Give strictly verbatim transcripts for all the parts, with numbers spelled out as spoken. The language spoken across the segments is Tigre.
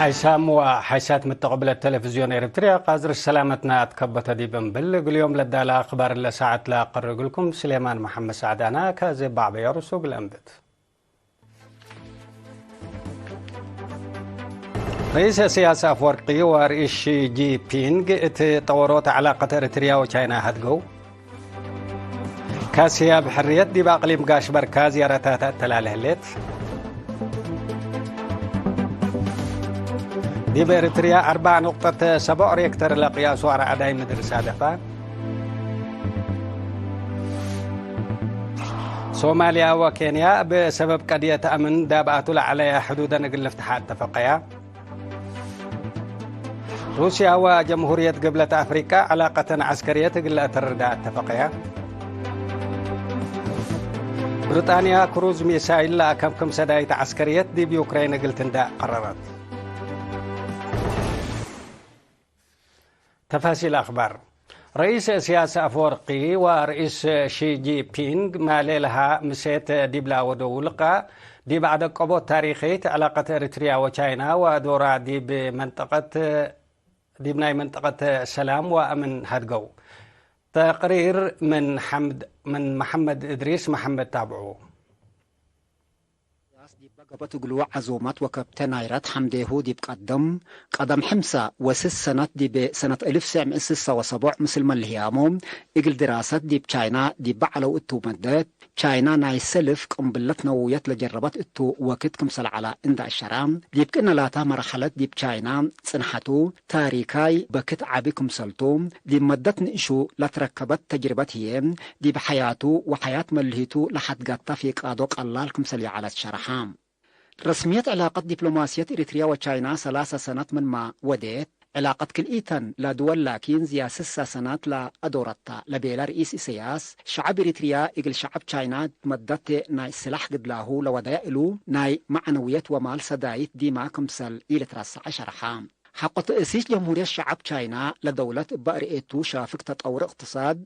ሓይሳም ወሓይሳት ምተቅብለት ቴሌቪዝዮን ኤረትርያ፣ ቃዝር ሰላመትና አትከበተ ዲብ እምብል፣ እግል ዮም ለዳለ አክባር ለሳዐት ለአቀርብ እግልኩም ስሌማን መሐመድ ሳዕድ አነ። ከዚ ባዕበዮ ርሱግ ለእንብት። ርኢስ እስያስ አፍወርቂ ወርኢስ ሺ ጂፒንግ እት ጠወሮት ዐላቀት ኤረትርያ ወቻይና ሀድገው። ካስያብ ሕርየት ዲብ አቅሊም ጋሽ በርካ ዝያረታት አተላለ ህሌት። ዲብ ኤረትርያ አርበዕ ኑቅጠት ሰቦዕ ሬክተር ለቅያሱ አርዐዳይ ምድር ሳደፋ። ሶማልያ ወኬንያ እብ ሰበብ ቀድየት አምን ዳብአቱ ለዐለየ ሕዱደን እግል ልፍትሐ አተፈቀያ። ሩስያ ወጀምሁርየት ግብለት አፍሪቀ ዐላቀተን ዐስከርየት እግል ለአተርዳ አተፈቀያ። ብሪጣንያ ክሩዝ ሚሳይል ለአከምክም ሰዳይት ዐስከርየት ዲብ ዩክሬን እግል ትንዳእ ቀረረት። ተፋሲል አክባር። ረኢስ እስያስ አፍወርቂ ወረኢስ ሺ ጂንፒንግ ማሌ ለሃ ምሴት ዲብላ ወደው ልቃእ፣ ዲብ ዐደቀቦት ታሪክይት ዐላቀት ኤሪትርያ ወቻይና ወዶራ ዲብ መንጠቀት፣ ዲብ ናይ መንጠቀት ሰላም ወአምን ሀድገው። ተቅሪር ምን ሐምድ፣ ምን መሐመድ እድሪስ መሐመድ ታብዑ። ያስ ዲበ ገብአት እግሉ ዐዙመት ወከብተ ናይረት ሐምዴሁ ዲብ ቀድም፣ ቀደም ሕምሰ ወስስ ሰነት ዲብ ሰነት እልፍ ትሰዕ ምእት ስሳ ወሰቦዕ ምስል መልህያሙ እግል ድራሰት ዲብ ቻይና ዲበ ዐለው እቱ መደት፣ ቻይና ናይ ሰልፍ ቅምብለት ነውየት ለጀረበት እቱ ወክድ ክምሰል ዐለ እንደ አሸረ፣ ዲብ ክእነ ላተ መርሐለት ዲብ ቻይና ጽንሐቱ ታሪካይ በክት ዐቢ ክምሰልቱ፣ ዲብ መደት ንእሹ ለትረከበት ተጅርበት ህዬ፣ ዲብ ሐያቱ ወሐያት መልሂቱ ለሐድጋታ ፊቃዶ ቀላል ክምሰል ይዐለት ሸርሐ። ረስምየት ዕላቀት ዲፕሎማስየት ኤሪትርያ ወቻይና ሰላሰ ሰነት ምንመ ወዴት፣ ዕላቀት ክልኢተን ለድወል ላኪን ዝያድ ስሳ ሰነት ለአዶረታ ለቤለ ርኢስ ኢሰያስ፣ ሸዐብ ኤሪትርያ እግል ሸዐብ ቻይና መደት ናይ ስላሕ ግድላሁ ለወደየ እሉ ናይ መዕነውየት ወማል ሰዳይት ዲማ ክምሰል ኢልትረሰዐ ሸርሐ። ሐቆ ተእሲስ ጀምሁርየት ሸዐብ ቻይና ለደውለት እበ ርኤቱ ሻፍግ ተጠውር እቅትሳድ፣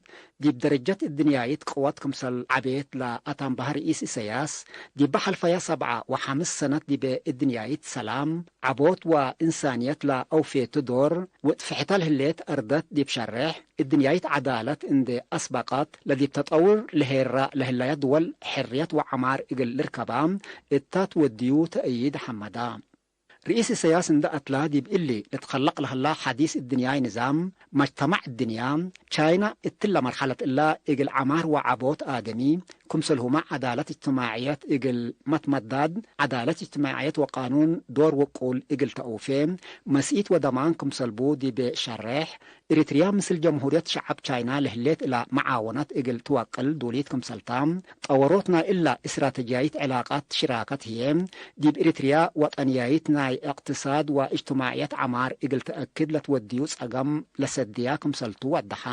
ዲብ ደረጀት እድንያይት ቅወት ክምሰል ዐቤት ለአታምባህ ርኢስ ኢሰያስ፣ ዲበ ሐልፈየ ሰብዐ ወሐምስ ሰነት ዲበ እድንያይት ሰላም፣ ዐቦት ወእንሳንየት ለአውፌቱ ዶር፣ ወጥፍሕተ ለህሌት አርደት ዲብ ሸሬሕ፣ እድንያይት ዐዳለት እንዴ አስበቀት፣ ለዲብ ተጠውር ለሄራ ለህለየ ድወል ሕርየት ወዐማር እግል ልርከባ እታ ትወድዩ ተእይድ ሐመዳ። ርኢስ ኢሰያስ እንደ አትላ ዲብ እሊ ልትከለቅ ለህላ ሐዲስ እድንያይ ንዛም መጅተማዕ እድንያ፣ ቻይና እትለ መርሐለት እላ እግል ዐማር ወዐቦት አደሚ፣ ክምሰልሁመ ዐዳለት እጅትማዕየት እግል መትመዳድ፣ ዐዳለት እጅትማዕየት ወቃኑን ዶር ውቁል እግል ተአውፌ፣ መስኢት ወደማን ክምሰልቡ ዲብ ሸሬሕ፣ ኤሪትርያ ምስል ጀምሁርየት ሸዐብ ቻይና ለህሌት እላ መዓወነት እግል ትወቅል ዱሊት ክምሰልታ፣ ጠወሮት ናይ እላ እስትራተጅያይት ዕላቀት ሽራከት ህዬ፣ ዲብ ኤሪትርያ ወጠንያይት ናይ እቅትሳድ ወእጅትማዕየት ዐማር እግል ተአክድ ለትወድዩ ጸገም ለሰድያ ክምሰልቱ ወደሐ።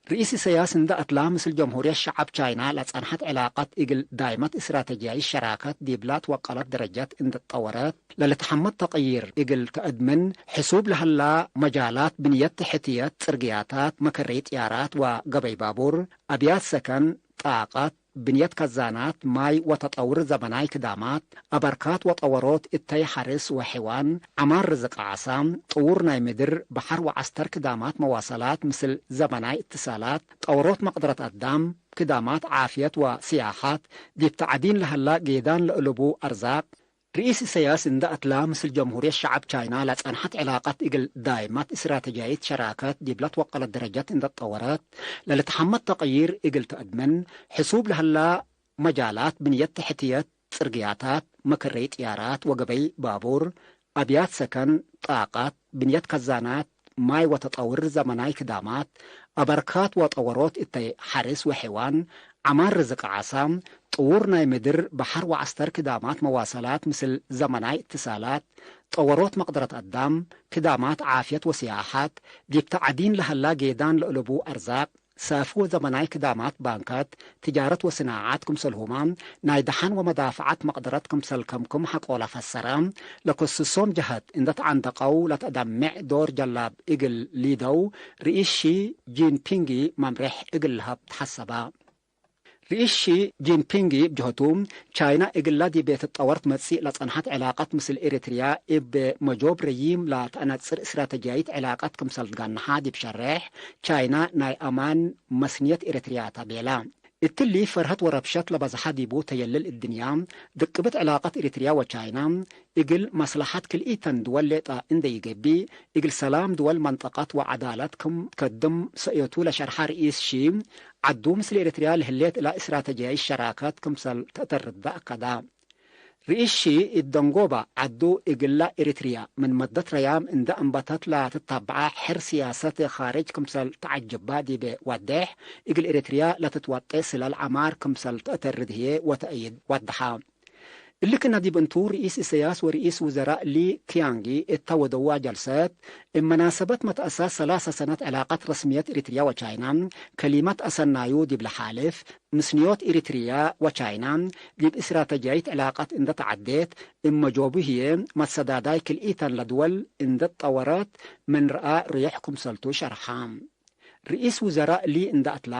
ርኢስ ኢሰያስ እንደ አትላ ምስል ጀምሁርየት ሸዐብ ቻይና ለጸንሐት ዕላቀት እግል ዳይመት እስትራተጅያይት ሸራከት ዲብላ ትወቀለት ደረጀት እንደ ጠወረት፣ ለልትሐመድ ተቅይር እግል ተአድምን ሕሱብ ለሀላ መጃላት ብንየት ተሕትየት፣ ጽርግያታት፣ መከረይ ጥያራት ወገበይ ባቡር፣ አብያት ሰከን፣ ጣቀት፣ ብንየት ከዛናት ማይ ወተጠውር ዘመናይ ክዳማት፣ አበርካት ወጠወሮት እተይ ሐርስ ወሕዋን፣ ዐማር ርዝቅ ዓሳ፣ ጥዉር ናይ ምድር፣ በሐር ወዐስተር ክዳማት መዋሰላት ምስል ዘመናይ እትሳላት፣ ጠወሮት መቅደረት አዳም፣ ክዳማት ዓፍየት ወስያሐት፣ ዲብ ተዕዲን ለሀላ ጌዳን ለእልቡ አርዛቅ፣ ርኢስ ኢሰያስ እንደ አትላ፣ ምስል ጀምሁርየት ሸዐብ ቻይና ለጸንሐት ዕላቀት እግል ዳይመት እስትራተጅያይት ሸራከት ዲብላ ትወቀለት ደረጀት እንደ ጠወረት፣ ለልትሐመድ ተቅይር እግል ተአድምን፣ ሕሱብ ለሀላ መጃላት ብንየት ተሕትየት፣ ጽርግያታት፣ መከረይ ጥያራት ወገበይ ባቡር፣ አብያት ሰከን፣ ጣቀት፣ ብንየት ከዛናት፣ ማይ ወተጠውር ዘመናይ ክዳማት፣ አበርካት ወጠወሮት እተይ ሐርስ ወሕዋን፣ ዐማር ርዝቅ ዓሳ፣ ጥዉር ናይ ምድር፣ በሐር ወዐስተር ክዳማት መዋሰላት ምስል ዘመናይ እትሳላት፣ ጠወሮት መቅደረት አዳም፣ ክዳማት ዓፍየት ወስያሐት፣ ዲብ ተዕዲን ለሀላ ጌዳን ለእልቡ አርዛቅ፣ ሳፊ ወዘመናይ ክዳማት ባንካት፣ ትጃረት ወስናዓት ክምሰልሁመ፣ ናይ ደሐን ወመዳፍዐት መቅደረት ክምሰል ከምክም ሐቆለ ፈሰረ፣ ለከስሶም ጀሀት እንደ ተዐንደቀው ለተአደምዕ ዶር ጀላብ እግል ሊደው ርኢስ ሺ ጂንፒንግ መምሬሕ እግል ለሀብ ተሐሰበ። ርኢስ ሺ ጂንፒንግ እብ ጀሀቱ፣ ቻይና እግላ ዲብ ትጠወር ትመጽእ ለጸንሐት ዕላቀት ምስል ኤሪትርያ እብ መጆብ ረዪም ለተአነጽር እስትራተጅያይት ዕላቀት ክምሰል ትጋንሓ ዲብ ሸሬሕ፣ ቻይና ናይ አማን መስንየት ኤሪትርያ ተ ቤላ። እትሊ ፈርሀት ወረብሸት ለበዝሐ ዲቡ ተየልል እድንያ፣ ድቅብት ዕላቀት ኤሪትርያ ወቻይና፣ እግል መስለሐት ክልኢተን ድወል ሌጠ እንዴ ኢገብእ፣ እግል ሰላም ድወል መንጠቀት ወዐዳለት ክም ትከድም ሰእየቱ ለሸርሐ ርኢስ ሺ፣ ዐዱ ምስል ኤሪትርያ ለህሌት እላ እስትራተጅያይት ሸራከት ክምሰል ተአተርዳ አከዳ። ርኢስ ሺ እት ደንጎባ ዐዱ፣ እግላ ኤሪትርያ ምን መደት ረያም እንደ አንበተት ለትታበዐ ሕር ሲያሰት ካርጅ ክምሰል ተዐጅባ ዲብ ወዴሕ፣ እግል ኤሪትርያ ለትትወጤ ስለል ዐማር ክምሰል ተአተርድ ህዬ ወተአይድ ወደሐ። እሊ ክእነ ዲብ እንቱ፣ ርኢስ ኢሰያስ ወርኢስ ውዘራእ ሊ ኪያንግ እተ ወደዋ ጀልሰት፣ እብ መናሰበት መትአሳስ ሰላሰ ሰነት ዕላቀት ረስምየት ኤሪትርያ ወቻይና፣ ከሊመት አሰናዩ ዲብ ለሓልፍ፣ ምስንዮት ኤሪትርያ ወቻይና ዲብ እስትራተጅያይት ዕላቀት እንደ ተዐዴት፣ እብ መጆቡ ህዬ፣ መትሰዳዳይ ክልኢተን ለድወል እንደ ትጠወረት ምን ረአ ርዮሕ ክምሰልቱ ሸርሐ። ርኢስ ውዘራእ ሊ እንደ አትላ፣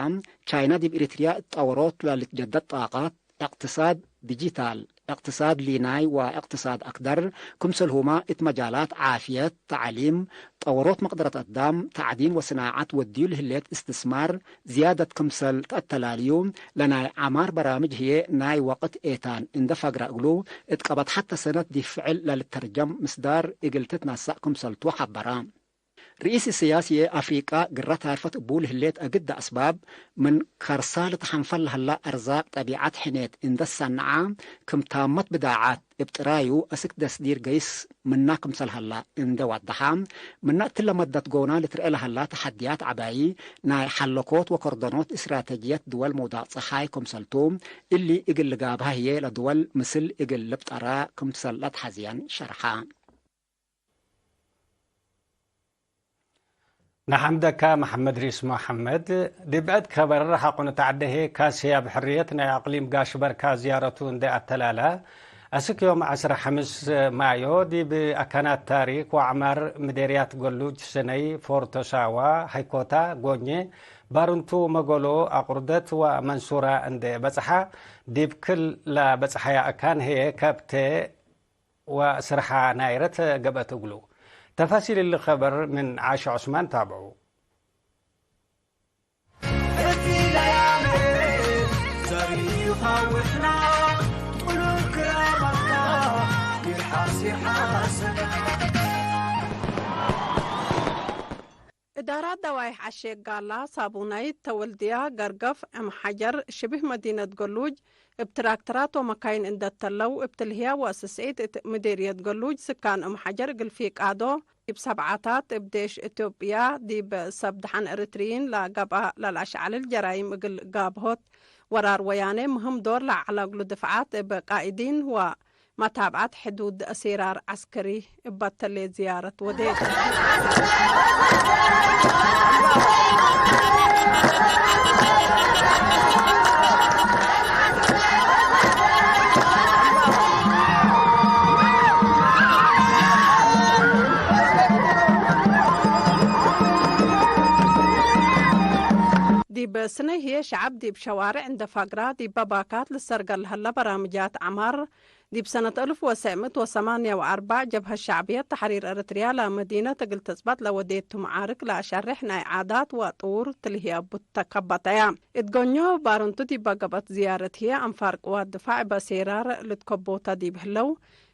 ቻይና ዲብ ኤሪትርያ እት ጠወሮት ለልትጀደድ ጣቀት፣ እቅትሳድ ዲጂታል፣ እቅትሳድ ሊናይ ወእቅትሳድ አክደር፣ ክምሰልሁመ እት መጃላት ዓፍየት፣ ተዕሊም፣ ጠወሮት መቅደረት አዳም፣ ተዕዲን ወስናዐት ወድዩ ለህሌት እስትስማር ዝያደት ክምሰል ተአተላልዩ፣ ለናይ ዐማር በራምጅ ህዬ ናይ ወቅት ኤታን እንደ ፈግረ እግሉ፣ እት ቀበት ሐተ ሰነት ዲብ ፍዕል ለልተርጀም ምስዳር እግል ትትነሰእ ክምሰልቱ ሐበረ። ርኢስ ኢሰያስ የአፍሪቃ ግረ ታርፈት እቡ ለህሌት አግደ አስባብ፣ ምን ከርሳ ልትሐንፈል ለህላ አርዛቅ ጠቢዐት ሕኔት እንደ ትሰነዐ፣ ክም ታመት ብዳዓት እብ ጥራዩ አስክ ደስዲር ገይስ ምና ክምሰል ሀላ እንደ ወደሐ፣ ምነ እትለ መደት ጎና ልትርኤ ለሀላ ተሐድያት ዐባዪ፣ ናይ ሐለኮት ወከርደኖት እስትራተጅየት ድወል መውዳቅ ጸሓይ ክምሰልቱ፣ እሊ እግል ልጋብሃ ህዬ ለድወል ምስል እግል ልብጠራ ክምሰል ለትሐዝየን ሸርሐ። ነሐምደካ መሐመድ ሪስ መሐመድ። ዲብ ዕድ ከበር ሐቆ ንትዐደሄ ካስ ህያብ ሕርየት ናይ አቅሊም ጋሽ በርካ ዝያረቱ እንዴ አተላላ፣ አስክ ዮም ዐስር ሐምስ ማዮ ዲብ አካናት ታሪክ ወአዕማር ምዴርያት ገሉጅ፣ ስነይ፣ ፎርቶ ሳዋ፣ ሀይኮታ፣ ጎኜ፣ ባርንቱ፣ መጎሎ፣ አቁርደት ወመንሱራ እንዴ በጽሐ፣ ዲብ ክል ለበጽሐያ አካን ህዬ ከብቴ ወስርሓ ናይረት ገብአት እግሉ። ተፋሲል እሊ ከበር ምን ዓሽ ዑስማን ታብዑ። እዳራት ደዋይሕ አሼክ ጋላ፣ ሳቡናይት፣ ተወልድያ፣ ገርገፍ፣ እም ሐጀር፣ ሽብህ መዲነት ገሉጅ፣ እብ ትራክተራት ወመካይን እንደ ተለው፣ እብ ትልህያ ወስስዒት እት ምዴርየት ገሉጅ፣ ስካን እም ሐጀር እግል ፊቃዶ፣ ዲብ ሰብዓታት እብ ዴሽ ኢትዮጵያ ዲብ ሰብ ደሐን ኤሪትርይን ለገብአ ለለአሸዐልል ጀራይም እግል ጋብሆት፣ ወራር ወያኔ ምህም ዶር ለዐለ እግሉ ድፍዓት እብ ቃኢዲን ወ መታብዐት ሕዱድ አሴራር ዐስከሪ እበ ተሌ ዝያረት ወዴት። ዲብ ስነይ ህዬ ሸዐብ ዲብ ሸዋርዕ እንደ ፋግራ ዲበ ባካት ልሰርገል ለሀለ በራምጃት ዐማር፣ ዲብ ሰነት አልፍ ወትሰዕ ምእት ወሰማንያ ወአርበዕ ጀብሀት ሸዕብየት ተሕሪር ኤረትርያ ለመዲነት እግል ትጽበጥ ለወዴቱ መዓርክ ለአሸርሕ ናይ ዓዳት ወጥዉር ትልህየ እቡ ተከበተያ። እት ጎኞ ባርንቱ ዲበ ገብአት ዝያረት ህዬ አንፋር ቅዋት ድፋዕ እበ ሴራር ልትከቦተ ዲብ ህለው፣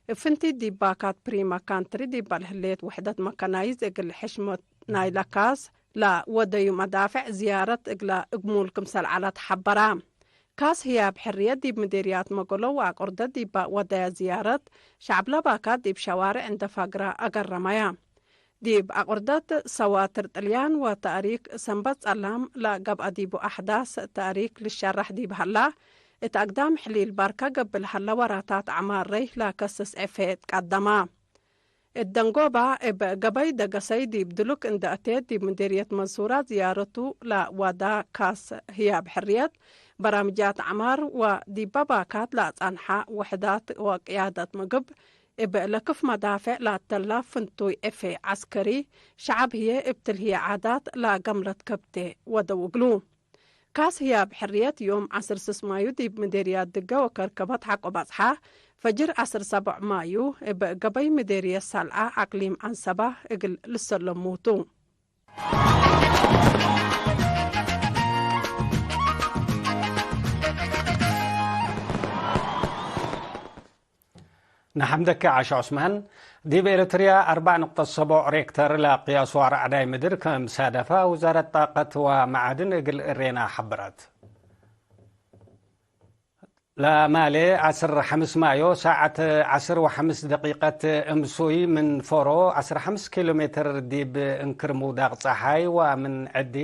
እብ ፍንቲት ዲብ ባካት ፕሪመ ካንትሪ ዲበ ለህሌት ውሕደት መከናይዝ እግል ሕሽመት ናይለ ካስ ለወደዩ መዳፍዕ ዝያረት እግለ እግሙል ክምሰል ዐለት ሐበራ። ካስ ህያብ ሕርየት ዲብ ምዴርያት መገሎ ወአቆርደት ዲበ ወደየ ዝያረት፣ ሸዕብለ ባካት ዲብ ሸዋርዕ እንደ ፋግራ አገረመያ። ዲብ አቆርደት ሰዋትር ጥልያን ወተእሪክ ሰንበት ጸላም ለገብአ ዲቡ አሕዳስ ተእሪክ ልሸረሕ ዲብ ሀላ፣ እት አግዳም ሕሊል ባርከ ገብእ ለሀለ ወራታት ዐማረይ ለከስስ ዔፌ ትቀደማ። እት ደንጎባ እብ ገበይ ደገሰይ ዲብ ድሉክ እንደ አቴት፣ ዲብ ምዲርየት መንሱራ ዝያረቱ ለወዳ ካስ ህያብ ሕርየት፣ በራምጃት ዐማር ወዲበ ባካት ለአጸንሐ ውሕዳት ወቅያደት ምግብ፣ እብ ለክፍ መዳፍዕ ለአተላ ፍንቱይ ዔፌ ዐስከሪ፣ ሸዐብ ህዬ እብ ትልህየ ዓዳት ለገምለት ከብቴ ወደው እግሉ። ካስ ህያብ ሕርየት ዮም ዐስር ስስ ማዩ ዲብ ምዴርያት ድገ ወከርከበት ሐቆ በጽሐ። ፈጅር ዐስር ሰቦዕ ማዩ እብ ገበይ ምዴርየት ሳልዓ አቅሊም ዐንሰባ እግል ልሰለሙ ቱ። ነሐምደከ ዓሽ ዑስማን። ዲብ ኤረትርያ አርበዕ ንቅጠት ሰቦዕ ሬክተር ለቅያሱ አርዐዳይ ምድር ከም ሳደፈ ውዛረት ጣቀት ወመዓድን እግል እሬና ሐበረት። ለማሌ ዐስር ሐምስ ማዮ ሳዐት ዐስር ወሐምስ ደቂቀት እምሱይ ምን ፎሮ ዐስር ሐምስ ኪሎ ሜትር ዲብ እንክር ምውዳቅ ጸሓይ ወምን ዐዲ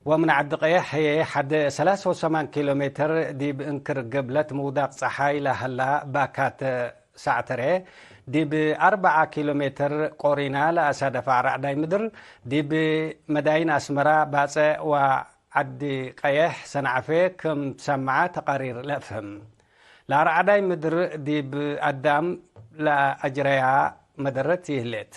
ወምን ዐዲ ቀየሕ ህዬ ሐድ ሰላሳ ወሰማን ኪሎ ሜትር ዲብ እንክር ግብለት ምውዳቅ ጸሓይ ለሀላ ባካት ሳዕተሬ፣ ዲብ አርበዓ ኪሎ ሜትር ቆሪና ለአሳደፈ አራዕዳይ ምድር፣ ዲብ መዳይን አስመራ፣ ባጽዕ ወዐዲ ቀየሕ ሰንዓፌ ክም ትሰመዐ ተቃሪር ለአፍህም። ለአራዕዳይ ምድር ዲብ አዳም ለአጅረያ መደረት ይህሌት።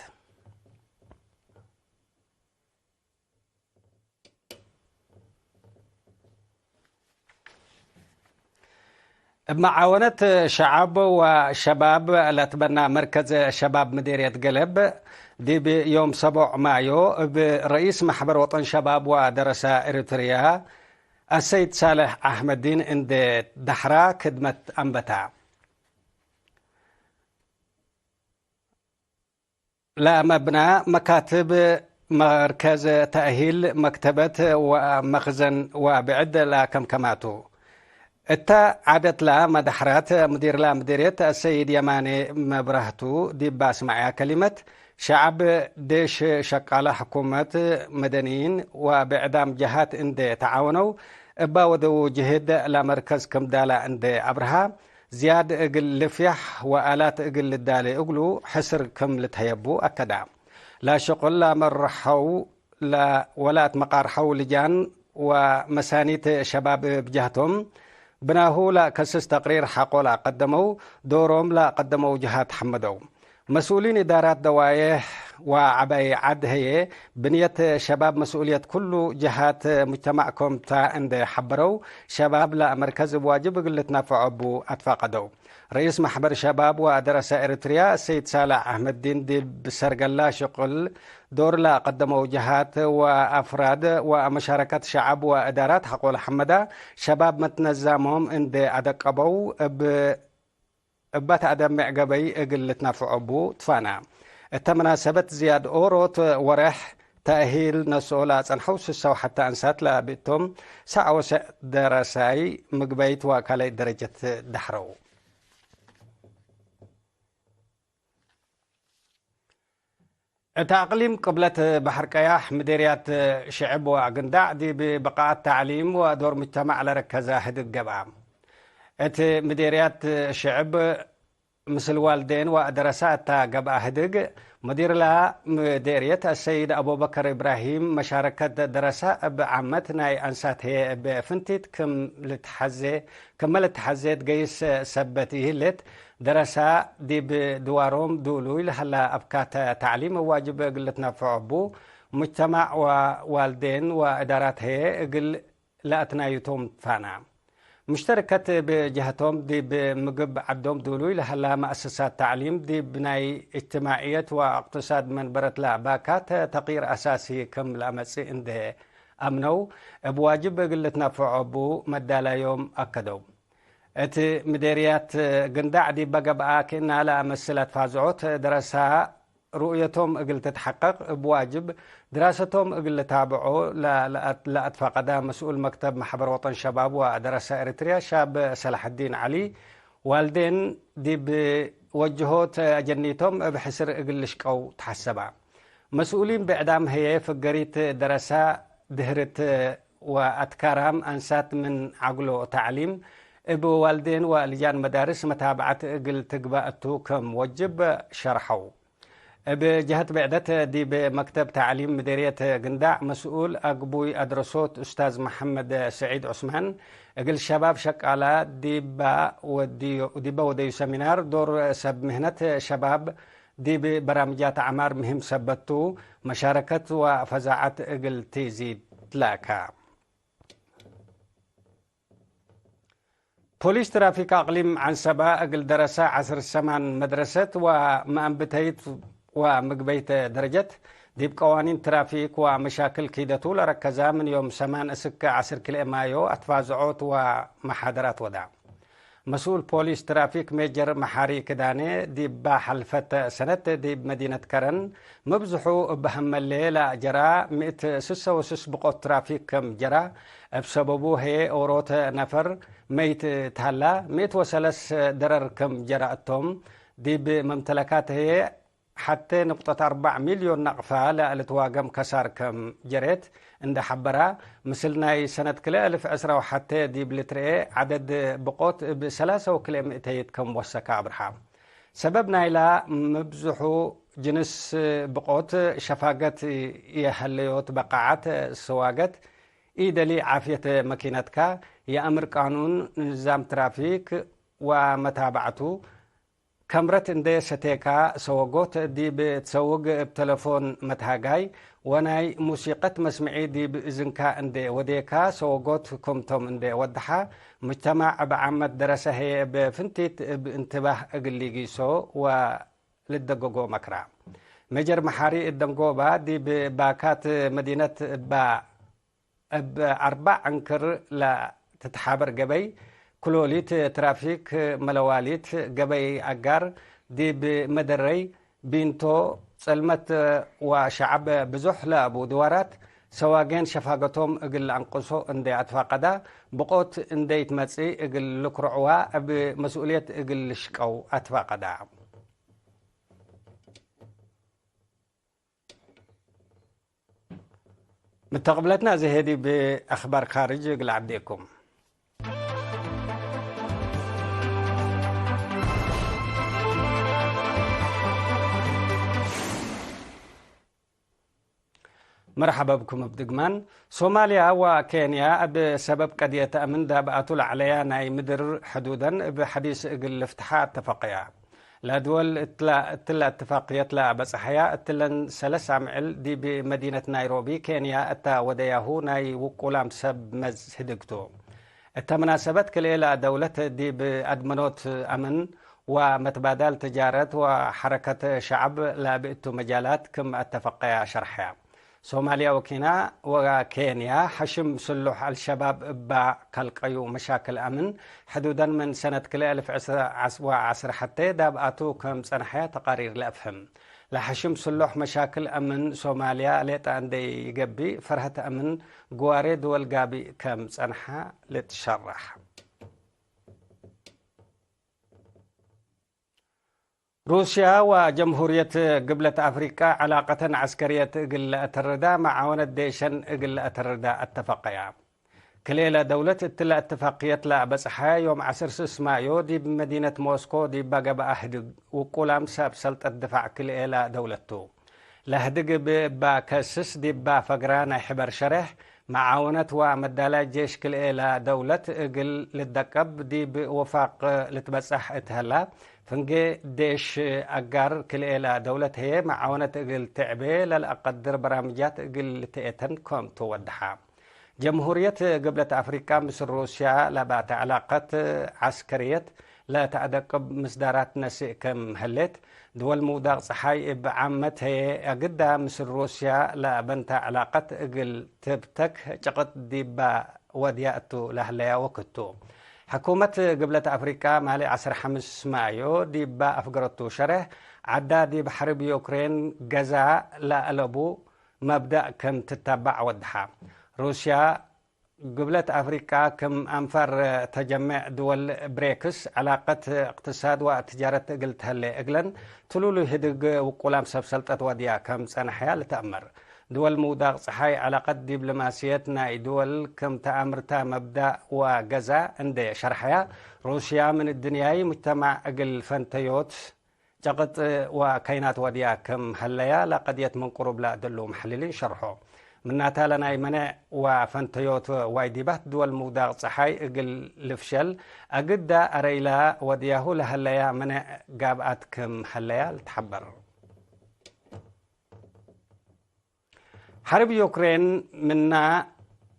እብ መዓወነት ሸዐብ ወሸባብ ለትበና መርከዝ ሸባብ ምዴርየት ገለብ፣ ዲብ ዮም ሰቦዕ ማዮ እብ ረኢስ መሕበር ወጠን ሸባብ ወደረሳ ኤሪትርያ አሰይድ ሳልሕ አሕመዲን እንዴ ደሕራ ክድመት አንበታ። ለመብና መካትብ፣ መርከዝ ተእሂል፣ መክተበት ወመክዘን ወብዕድ ለከምከማቱ። እተ ዓደትላ መዳሕራት ሙዲርላ ምዲርየት አሰይድ የማኔ መብራህቱ ዲብ አስመዐያ ከሊመት፣ ሸዐብ፣ ዴሽ፣ ሸቃለ ሕኩመት፣ መደንይን ወብዕዳም ጀሃት እንዴ ተዓወነው እባ ወደዉ ጅህድ ለመርከዝ ክም ዳላ እንዴ አብርሃ፣ ዝያድ እግል ልፍያሕ ወአላት እግል ልዳሌ እግሉ ሕስር ክም ልትሀየቡ አከዳ። ለሽቁል ለአመርሐው ለ-፣ ወለአትመቃርሐው ልጃን ወመሳኒት ሸባብ ብጀህቶም፣ ብናሁ ለከስስ ተቅሪር ሐቆ ለአቀደመው፣ ዶሮም ለአቀደመው ጀሃት ሐመደው። መስኡሊን እዳራት ደዋዬሕ ወዐባይ ዐድ ህዬ፣ ብንየት ሸባብ መስኡልየት ኩሉ ጀሃት ሙጅተማዕ ኮምታ እንዴ ሐበረው፣ ሸባብ ለመርከዝ እብ ዋጅብ እግል ልትናፈዖ እቡ አትፋቀደው። ረኢስ መሕበር ሸባብ ወደረሳ ኤሪትርያ ሰይድ ሳልሕ አሕመዲን ዲብ ሰርገላ ሽቅል ዶር ለአቀደመው ጀሃት ወአፍራድ ወመሻረከት ሸዐብ ወእዳራት ሐቆ ለሐመዳ፣ ሸባብ መትነዛሞም እንዴ አደቀበው እብ እባ ተአደምዕ ገበይ እግል ልትናፍዖ እቡ ትፋና። እተ መናሰበት ዝያድ ኦሮት ወሬሕ ተእሂል ነስኦ ለአጸንሐው ስሰው ሐተ አንሳት ለብእቶም ሰዕ ወሰዕ ደረሳይ ምግበይት ወካልአይት ደረጀት ደሕረው። እት አቅሊም ቅብለት በሐር ቀያሕ ምዴርያት ሽዕብ ወአግንዳዕ ዲብ በቃአት ተዕሊም ወዶር ሙጅተማዕ ለረከዘ ህድግ ገብአ። እት ምዴርያት ሽዕብ ምስል ዋልዴን ወአደረሳ እታ ገብአ ህድግ፣ ሙዲርላ ምዴርየት አሰይድ አቡበከር እብራሂም መሻረከት ደረሳ እብ ዓመት ናይ አንሳት ህዬ እብ ፍንቲት ክም ልትሐዜ፣ ክመ ልትሐዜ ትገይስ ሰበት ይህሌት፣ ደረሳ ዲብ ድዋሮም ዱሉይ ለሀላ አብካተ ተዕሊም ዋጅብ እግል ልትነፈዖ እቡ፣ ሙጅተማዕ ወዋልዴን ወእዳራት ህዬ እግል ለአትናዩቶም ትፋና። ሙሽተረከት እብ ጀሀቶም ዲብ ምግብ ዐዶም ዱሉይ ለሀላ መአሰሳት ተዕሊም ዲብ ናይ እጅትማዕየት ወእቅትሳድ መንበረት ለአባካተ ተቅይር አሳሲ ክም ለአመጽእ እንዴ አምነው፣ እብ ዋጅብ እግል ልትነፈዖ እቡ መዳላዮም አከደው። እት ምዴርያት ግንዳዕ ዲበ ገብአ፣ ክእና ለአመስል አትፋዝዖት ደረሳ ሩእየቶም እግል ትትሐቀቅ እብ ዋጅብ፣ ድራሰቶም እግል ልታብዖ ለ-፣ ለአት-፣ ለአትፋቀዳ መስኡል መክተብ መሕበር ወጠን ሸባብ ወደረሳ ኤሪትርያ ሻብ ሰላሐዲን ዐሊ፣ ዋልዴን ዲብ ወጅሆት አጀኒቶም እብ ሕስር እግል ልሽቀው ተሐሰባ። መስኡሊን ብዕዳም ህዬ፣ ፍገሪት ደረሳ ድህርት ወአትካራም አንሳት ምን ዐግሎ ተዕሊም እብ ዋልዴን ወልጃን መዳርስ መታብዐት እግል ትግበእ እቱ ክም ወጅብ ሸርሐው። እብ ጀሀት ብዕደት፣ ዲብ መክተብ ተዕሊም ምዴርየት ግንዳዕ መስኡል አግቡይ አድረሶት ኡስታዝ መሐመድ ስዒድ ዑስማን፣ እግል ሸባብ ሸቃላ ዲበ ወድዮ-፣ ዲበ ወደዩ ሰሚናር፣ ዶር ሰብ ምህነት ሸባብ ዲብ በራምጃት ዐማር ምህም ሰበት ቱ፣ መሻረከት ወፈዛዐት እግል ቲዚድ ትላካ። ፖሊስ ትራፊክ አቅሊም ዐንሰበ እግል ደረሰ ዐስር ሰማን መድረሰት ወመአንብተይት ወምግበይት ደረጀት ዲብ ቀዋኒን ትራፊክ ወመሻክል ኪደቱ ለረከዘ ምን ዮም ሰማን እስክ ዐስር ክልኤ ማዮ አትፋዝዖት ወመሓደራት ወዳ። መስኡል ፖሊስ ትራፊክ ሜጀር መሓሪ ክዳኔ ዲባ ሐልፈተ ሰነት ዲብ መዲነት ከረን ምብዝሑ እብ ሀመሌ ለጀራ ምእት ስሰ ወስስ ብቆት ትራፊክ ከም ጀራ፣ እብ ሰበቡ ህዬ ኦሮተ ነፈር መይት ተሀላ፣ ምእት ወሰለስ ደረር ከም ጀራ እቶም፣ ዲብ መምተለካት ህዬ ሐቴ ንቁጠት አርበዕ ሚልዮን ናቅፋ ለልትዋገም ከሳር ከም ጀሬት እንደ ሐበራ፣ ምስል ናይ ሰነት ክልኤ እልፍ ዕስራ ወሐቴ ዲብ ልትርኤ ዐደድ ብቆት እብ ሰላሰ ወክልኤ ምእተይት ከም ወሰከ አብርሃ። ሰበብ ናይላ ምብዝሑ ጅንስ ብቆት ሸፋገት የሀለዮት በቃዓት ሰዋገት ኢደሊ ዓፍየት መኪነትካ የአምር ቃኑን ንዛም ትራፊክ ወመታባዕቱ ከምረት እንዴ ሰቴካ ሰወጎት ዲብ ትሰውግ እብ ተለፎን መትሃጋይ ወናይ ሙሲቀት መስምዒ ዲብ እዝንካ እንዴ ወዴካ ሰወጎት ክምቶም እንዴ ወድሓ፣ ሙጅተማዕ እብ ዓመት ደረሰ ህዬ እብ ፍንቲት እብ እንትባህ እግል ሊጊሶ ወልደገጎ መክራ። ሜጀር መሓሪ እደንጎባ ዲብ ባካት መዲነት እባ እብ አርበዕ ዕንክር ለትትሓበር ገበይ፣ ክሎሊት ትራፊክ መለዋሊት ገበይ አጋር ዲብ መደረይ ቢንቶ፣ ጸልመት ወሸዐብ ብዙሕ ለአቡ ድዋራት፣ ሰዋጌን ሸፋገቶም እግል ለአንቅሶ እንዴ አትፋቀዳ፣ ብቆት እንዴ ኢትመጽእ እግል ልክርዕዋ እብ መስኡልየት እግል ልሽቀው አትፋቀዳ። ምተቅብለትና እዚ ሄዲ ብአኽባር ካርጅ እግል ዐዴኩም። መርሐበ ብኩም እብ ድግማን። ሶማልያ ወኬንያ እብ ሰበብ ቀድየት አምን ዳብአቱ ለዐለያ ናይ ምድር ሕዱደን እብ ሐዲስ እግል ልፍትሓ አተፈቀያ። ለድወል እትላ-፣ እትለ እትፋቅየት ለአበጽሐያ እትለን ሰለስ አምዕል ዲብ መዲነት ናይሮቢ ኬንያ እተ ወደያሁ ናይ ውቁላም ሰብ መዝ ህድግ ቱ። እተ መናሰበት ክልኤ ለአደውለት ዲብ አድመኖት አምን ወመትባዳል ትጃረት ወሐረከት ሸዐብ ለብእቱ መጃላት ክም አተፈቀያ ሸርሐያ። ሶማልያ ወኬና-፣ ወኬንያ ሐሽም ስሉሕ አልሸባብ እባ ከልቀዩ መሻክል አምን ሕዱደን ምን ሰነት ክልኤ እልፍ ዕስር ወዐስር ሐቴ ዳብአቱ ከም ጸንሐ ተቃሪር ለአፍህም። ለሐሽም ስሉሕ መሻክል አምን ሶማልያ ሌጠ እንዴ ይገብእ ፈርሀት አምን ግዋሬ ድወል ጋብእ ከም ጸንሐ ልትሸረሕ። ሩስያ ወጀምሁርየት ግብለት አፍሪቃ ዕላቀተን ዐስከርየት እግል ለአተርዳ፣ መዓወነት ዴሸን እግል ለአተርዳ አተፈቀያ። ክልኤለ ደውለት እትለ እትፋቅየት ለአበጽሐ፣ ዮም ዐስር ስስ ማዮ ዲብ መዲነት ሞስኮ ዲባ ገብአ ህድግ ውቁላም ሰብ ሰልጠት ድፋዕ ክልኤለ ደውለት ቱ። ለህድግ እብ እባ ከስስ ዲባ ፈግራ ናይ ሕበር ሸሬሕ፣ መዓወነት ወመዳላይ ጄሽ ክልኤለ ደውለት እግል ልደቀብ ዲብ ወፋቅ ልትበጸሕ እት ሀላ፣ ፍንጌ ዴሽ አጋር ክልኤለ ደውለት ህዬ መዓወነት እግል ትዕቤ ለለአቀድር በራምጃት እግል ልትኤተን ክምቱ ወድሓ። ጀምሁርየት ግብለት አፍሪቃ ምስል ሩስያ ለባተ ዕላቀት ዐስከርየት ለተአደቅብ ምስዳራት ነስእ ክም ህሌት፣ ድወል ምውዳቅ ጸሓይ እብ ዓመት ህዬ አግዳ ምስል ሩስያ ለበንተ ዕላቀት እግል ትብተክ ጭቅጥ ዲባ ወድያ እቱ ለህለያ ወክድ ቱ። ሕኩመት ግብለት አፍሪቃ ማሌ ዐስር ሐምስ ማዮ ዲባ አፍገረቱ ሸሬሕ፣ ዐዳ ዲብ ሐርብ ዩክሬን ገዛ ለአለቡ መብዳእ ክም ትታባዕ ወድሓ። ሩስያ ግብለት አፍሪቃ ክም አንፋር ተጀሜዕ ድወል ብሬክስ፣ ዕላቀት እቅትሳድ ወትጃረት እግል ተህሌ እግለን፣ ትሉሉ ህድግ ውቁላም ሰብ ሰልጠት ወድያ ክም ጸንሐያ ልትአመር። ድወል ምውዳቅ ጸሓይ፣ ዕላቀት ዲብልማስየት ናይ ድወል ክም ተአምርታ መብዳእ ወገዛ እንዴ ሸርሐያ፣ ሩስያ ምን እድንያይ ሙጅተማዕ እግል ፈንተዮት ጨቅጥ ወከይናት ወድያ ክም ሀለያ ለቀድየት ምን ቅሩብ ለእድሉ መሐልሊን ሸርሖ። ምናታ ለናይ መኔዕ ወፈንተዮት ዋይዲባት ድወል ምውዳቅ ጸሓይ እግል ልፍሸል አግዳ አረይላ ወድያሁ ለሀለያ መኔዕ ጋብአት ክም ሀለያ ልትሐበር። ሐርብ ዩክሬን ምና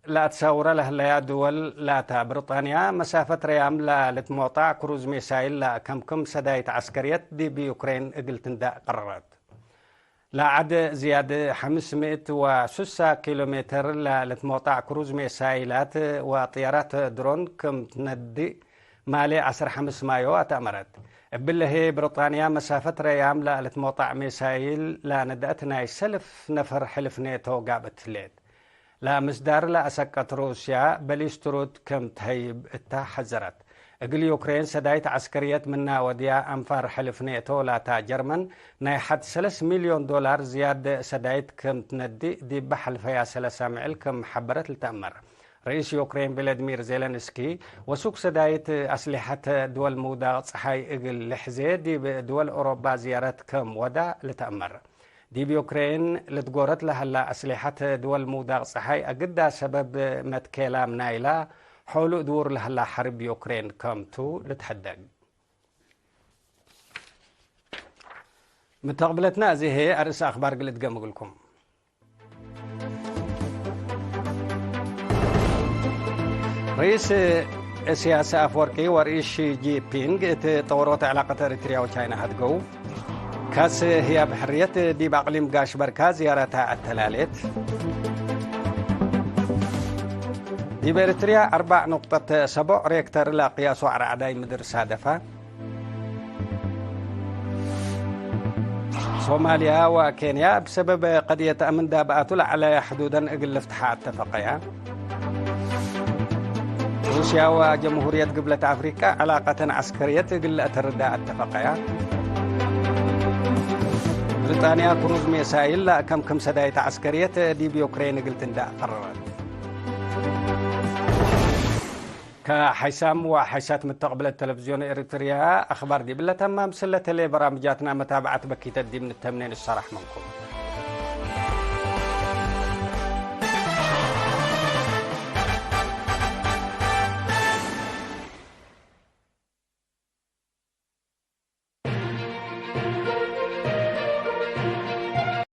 ለአትሳውረ ለህለያ ድወል ላታ፣ ብሪጣንያ መሳፈት ረያም ለልትሞጣዕ ክሩዝ ሜሳይል ለከምክም ሰዳይት ዐስከርየት ዲብ ዩክሬን እግል ትንዳእ ቀረረት። ለዐድ ዝያድ ሐምስ ምእት ወሱሳ ኪሎ ሜትር ለልትሞጣዕ ክሩዝ ሜሳይላት ወጥያራት ድሮን ክም ትነድእ ማሌ ዐስር ሐምስ ማዮ አትአመረት። እብለ ህዬ ብሪጣንያ መሳፈት ረያም ለልትሞጣዕ ሜሳይል ለነድአት ናይ ሰልፍ ነፈር ሕልፍ ኔቶ ጋብእት ህሌት። ለምስዳር ለአሰቀት ሩስያ በሊስቱሩት ክም ተህይብ እታ ሐዘረት። እግል ዩክሬን ሰዳይት ዐስከርየት ምና ወድያ አንፋር ሕልፍ ኔቶ ላታ ጀርመን ናይ ሐድ ሰለስ ሚልዮን ዶላር ዝያድ ሰዳይት ክም ትነድእ ዲበ ሐልፈያ ሰለሳ ምዕል ክም ሐበረት ልትአመር። ርኢስ ዩክሬን ቪለድሚር ዜለንስኪ ወሱክ ሰዳይት አስሊሐት ድወል ምውዳቅ ጸሓይ እግል ልሕዜ ዲብ ድወል ኦሮባ ዝያረት ክም ወዳ ልትአመር። ዲብ ዩክሬን ልትጎረት ለሀላ አስሊሐት ድወል ምውዳቅ ጸሓይ አግዳ ሰበብ መትኬላም ናይላ ሖሉ እድውር ለሀላ ሐርብ ዩክሬን ከምቱ ልትሐደግ። ምተቅብለትና እዚ ህዬ አርእስ አክባር ግል እድገም እግልኩም። ርኢስ እስያስ አፍወርቂ ወርኢስ ሺ ጂንፒንግ እት ጠወሮት ዕላቀት ኤሪትርያ ወቻይና ሀድገው። ካስ ህያብ ሕርየት ዲብ አቅሊም ጋሽ በርካ ዝያረታ አተላሌት። ዲብ ኤሪትርያ አርበዕ ኑቅጠት ሰቦዕ ሬክተር ለቅያሱ አርዓዳይ ምድር ሳደፋ። ሶማልያ ወኬንያ እብ ሰበብ ቀድየት አምን ዳብአቱ ለዐለ ሕዱደን እግል ልፍትሐ አተፈቀያ። ሩስያ ወጀምሁርየት ግብለት አፍሪቀ ዕላቀተን ዐስከርየት እግል ለአተርዳ አተፈቀያ። ብሪጣንያ ክሩዝ ሜሳይል ለአከምክም ሰዳይት ዐስከርየት ዲብ ዩክሬን እግል ትንዳእ ቀረረት። ከሐይሳም ወሐይሳት ምተቅብለት ተለቪዝዮን ኤሪትርያ አክባር ዲብለ ተማም። ስለተሌ በራምጃትና መታብዐት በኪተት ዲብ ንተምኔ ንሰራሕ መንኩም።